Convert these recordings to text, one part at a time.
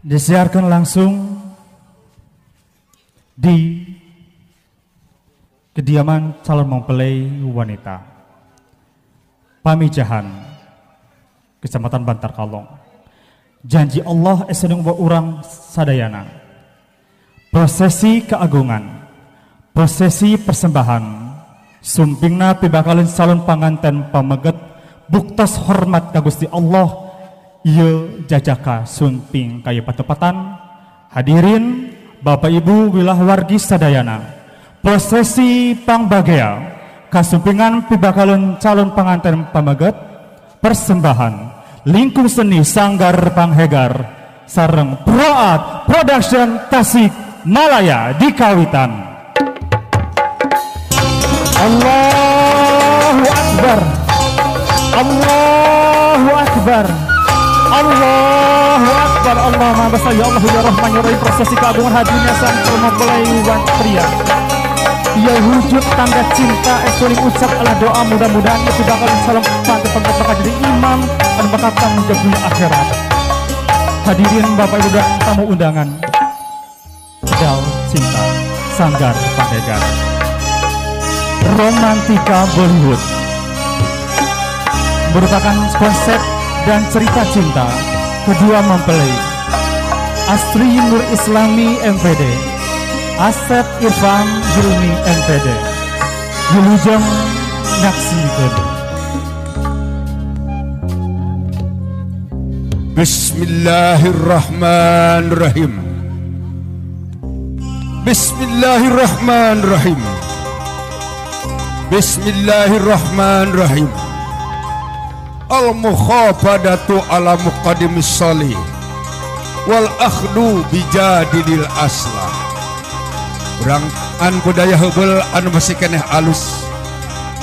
Disiarkan langsung di kediaman calon mempelai wanita Pamijahan, Kecamatan Bantar Kalong. Janji Allah esenung wa urang sadayana. Prosesi keagungan, prosesi persembahan, sumpingna pibakalin calon panganten pameget buktos hormat ka Gusti Allah ieu jajaka sumping kaya patepatan. Hadirin Bapak Ibu wilah wargi sadayana, prosesi pangbagea kasumpingan pibakalun calon panganten pameget persembahan lingkung seni Sanggar Panghegar sareng Proat Production Tasik Malaya di Kawitan. Allahu Akbar, Allahu Akbar, Allahu Akbar. Allah Maha Besar, ya Allah ya Rahman ya Rahim. Prosesi keagungan hadirnya sang calon mempelai pria. Ia wujud tanda cinta esuling ucap ala doa mudah-mudahan itu bakal calon pantai bakal jadi imam dan bakal tanggung jawab dunia akhirat. Hadirin Bapak Ibu dan tamu undangan, Dal Cinta Sanggar Panghegar Romantika Bollywood merupakan konsep dan cerita cinta kedua mempelai Astri Nur Islami MPD, Asep Irfan Hilmi MPD. Wilujeng nyaksikeun. Bismillahirrahmanirrahim. Bismillahirrahmanirrahim. Bismillahirrahmanirrahim. Al-mukhabadatu ala muqaddimis sholih wal akhdu bijadidil aslah. Urang an budaya heubeul anu masih keneh alus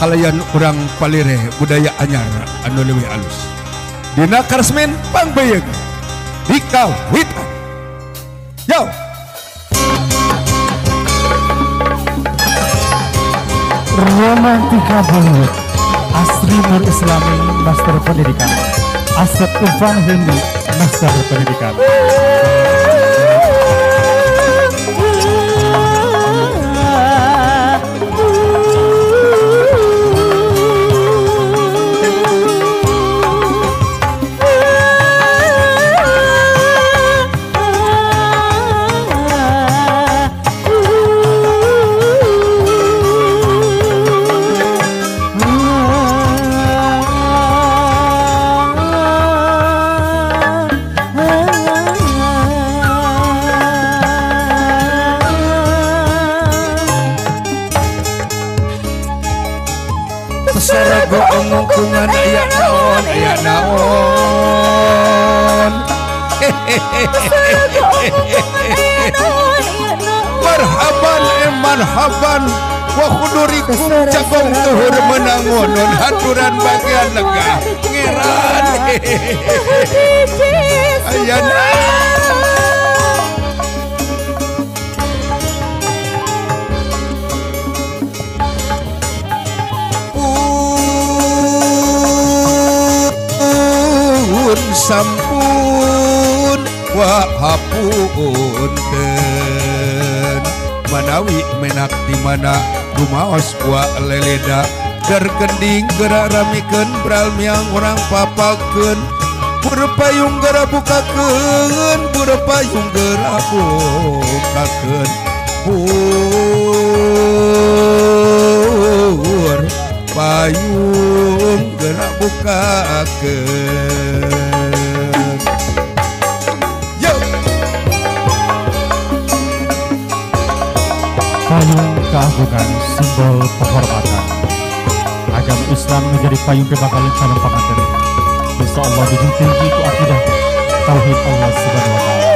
kalayan urang palireh budaya anyar anu leuwih alus. Dina karesmin pangbeyeung di Kawitan. Yo. Romantika Bollywood, Astri Nur Islami Master Pendidikan, Asep Irfan Hilmi Master Pendidikan. Omongkungan aya naon aya naon. Marhaban marhaban wa khudurikum cakong tuhur menangonon haturan bagian lega ngeran. Aya sampun wa hapunten manawi menak di mana rumaos wa leleda dar gending gerak ramikeun bral miang urang papakeun purpayung gerak bukakeun purpayung gerak bukakeun pur payung gerak bukakeun. Payung keagungan, simbol penghormatan. Agama Islam menjadi payung kebakalin calon pengantin. Insya Allah dijunjung tinggi ku akidah tauhid Allah Subhanahu wa Ta'ala.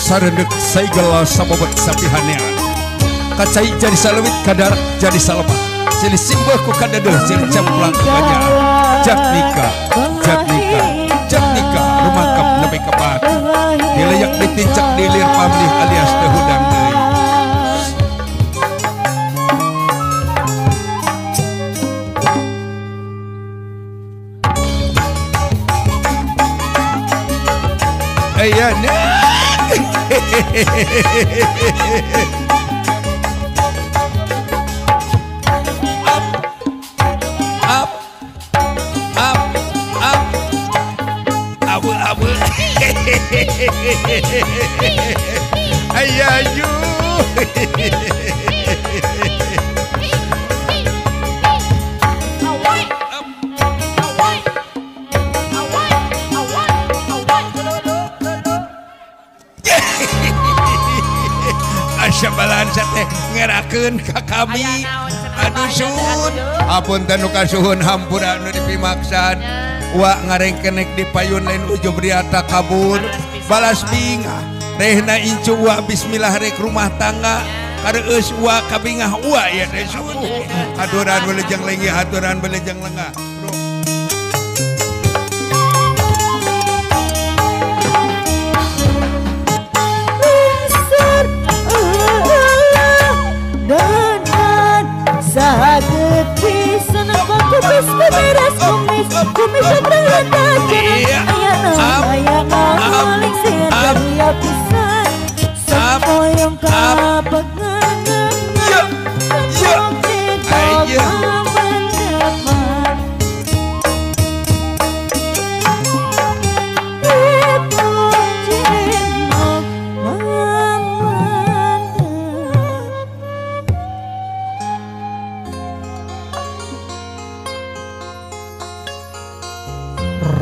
Sarendek saigel sabobot sapihanean. Kacai jadi salewit kadar jadi salemah. Silih simbah ku kadadeuh silih cemplang ku banyak. Jak nikah, jak nikah, jak nikah rumangkap nepi ka pati. Dileyak ditincak dilir pamlih alias teu hudang deui. Up up up up abu abu. Ayayu. Asyabalan teh ngerakeun ka kami. Aduh suhun, apunten nu kasuhun hampura nu dipimaksan. Wa ngarengkenek di payun lain ujub riata kabur. Balas bingah rehna incu wa bismillah rek rumah tangga. Kareueus wa kabingah wa ya teh suhun. Aturan belejeng lengih, aturan belejeng lengah.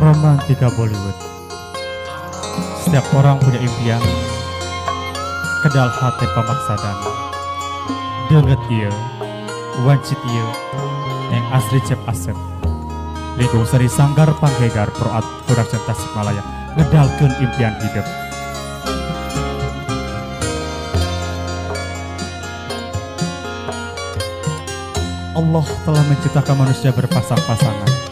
Romantika Bollywood. Setiap orang punya impian. Kedal hati pamaksadan. Denget ieu, wancit ieu, yang asri cep asep. Lingkung Seri Sanggar Panghegar Proat Production Tasikmalaya ngedalkeun impian hidup. Allah telah menciptakan manusia berpasang-pasangan.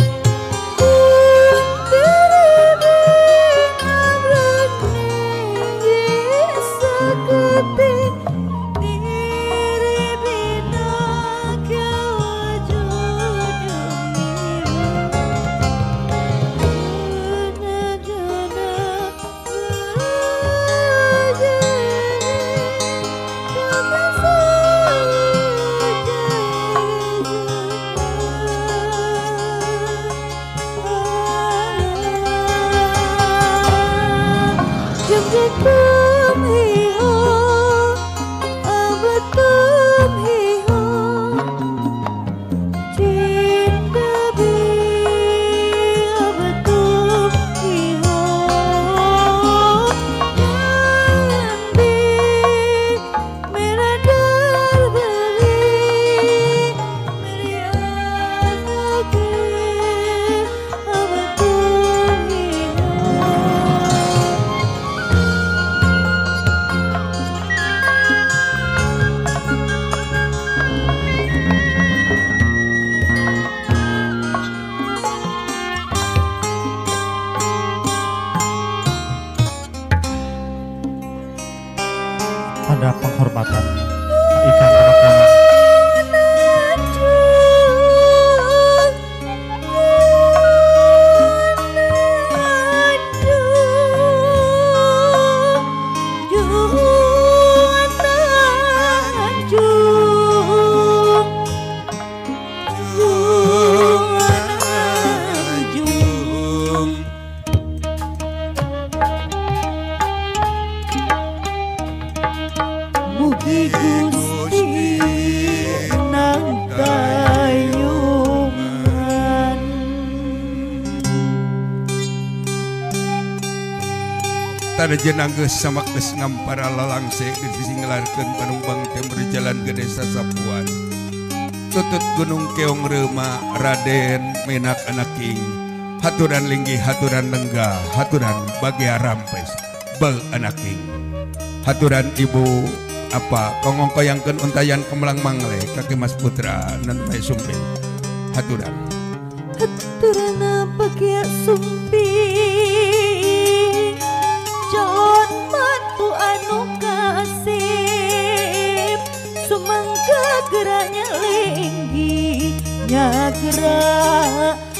Tanda penghormatan ikan anak. Tara jenang geus samak geus ngampara lalangse disinglarkeun panumpang teh berjalan ke desa Sapuan. Tutut Gunung Keong Reuma Raden Menak Anaking. Haturan linggih haturan lenggah haturan bagia rampes bel anaking. Haturan ibu apa kongongkoyangkeun untayan kemelang mangle kaki Mas Putra nan bae sumping. Haturan. Haturan bagia sumping. Calon mantu anu kasih sumangga geranya linggi nya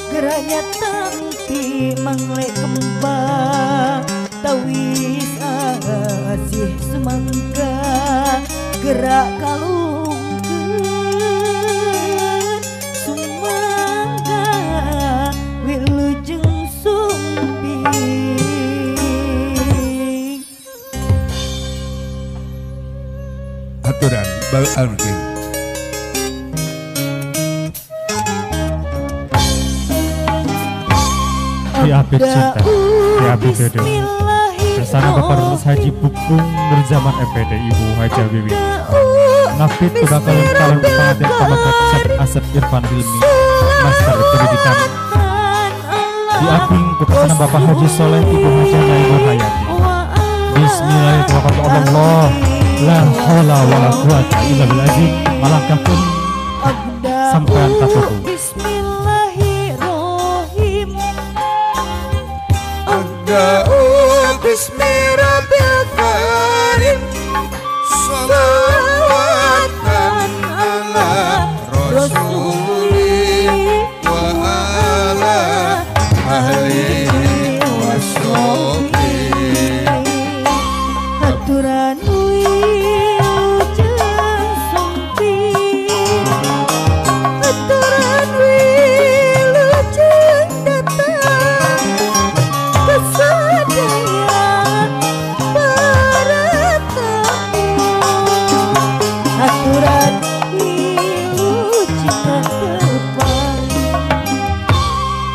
geranya tangti mangle kembang tawis asih Sumangga gerak kalungkeun sumangga wilujeng sumping. Aturan bal alkin. Diapit cinta, diapit jodoh. Bersama Bapak Rus Haji Bukung Nurzaman MPD, Ibu Haja Wiwin. Ngapit kebakaran calon pengantin pemakai Asep Irfan Hilmi, Master Pendidikan. Diaping bersama Bapak Haji Soleh, Ibu Haja Ibu Hayati. Bismillahirrahmanirrahim. La haula wala quwata illa billah. Malangkahkeun sampean katuhu. Bismillahirrahmanirrahim. Bismi Rabbil Karim. Salawatan ala Rasuli wa ala ahlihi wa sahbihi. Aturan wilujeng sumping, aturan wilujeng datang kesadaya para tamu. Aturan wilujeng tepang,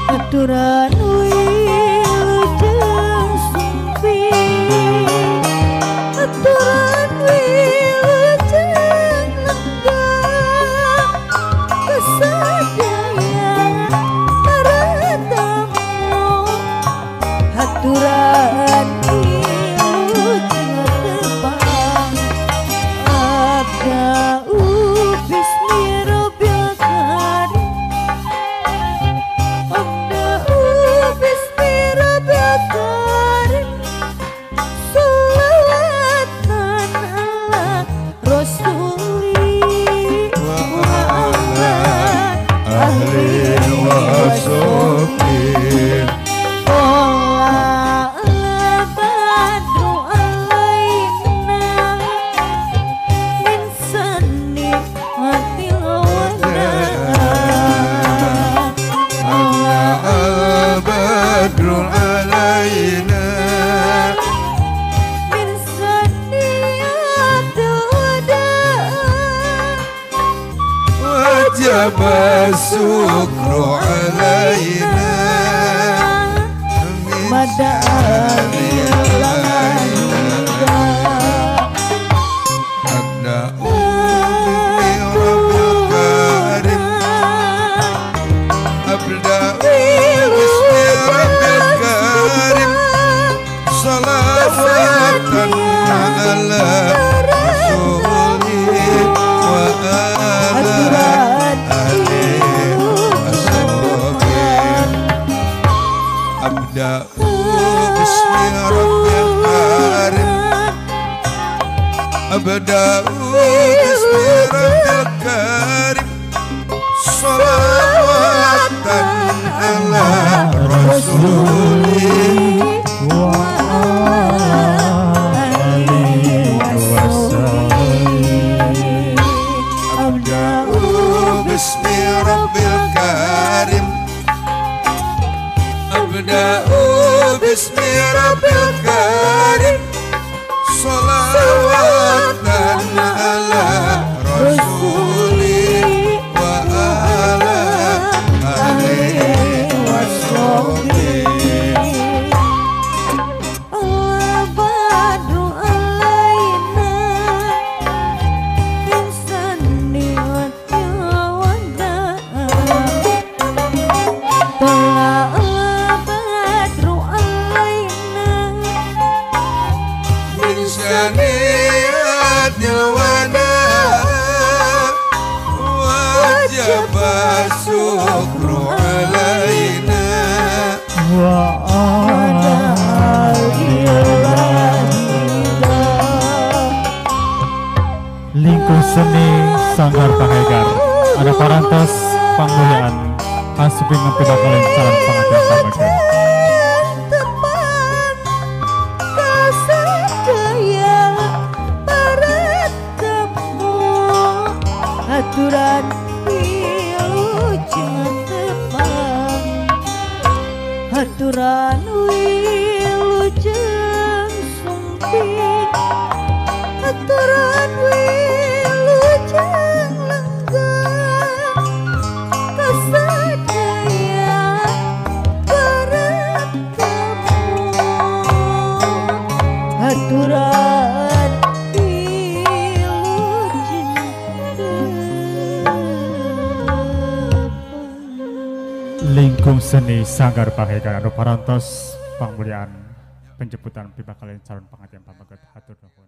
aturan wilujeng sumping, aturan wilujeng lenggah kesadaya para tamu. Aturan wilujeng tepang. Abda'u bismi Rabbil Karim. Abda'u bismi Rabbil Karim. Salawatan ala Rasuli Wa wa ala ala ahlihi wa sahbihi. Qala al-badru alaina min sanihatil wada. Allah al-badru alaina Min sanihatil wada. wajib syukru alaina min Abda'u bismi Rabbil Karim. Abda'u bismi Rabbil Karim. Salawatan ala Rasuli wa ala ahlihi wa sahbihi. Abda'u bismi Rabbil Karim. Abda'u bismi Rabbil Karim. Salawatan ala Rasuli wa alihi wasallam. Abda'u bismi Rabbil Karim. Abda'u bismi Rabbil Karim. Salawatan ala Rasuli wa ala alihi wa sahbihi. Al-badru alaina min sanihatil wada. Tala al-badru alaina Min syaniatil wada. Wajib syukru alaina Wa Lingkup seni Sanggar Panghegar. Ada parantos pangmulyaan asuping ngempi bakalan calon pengantin pamegah. Tepang kasadaya Seni Sanggar Pahegan anu parantos pangmuliaan penjemputan pibakalen calon panganten pameget hatur nuhun.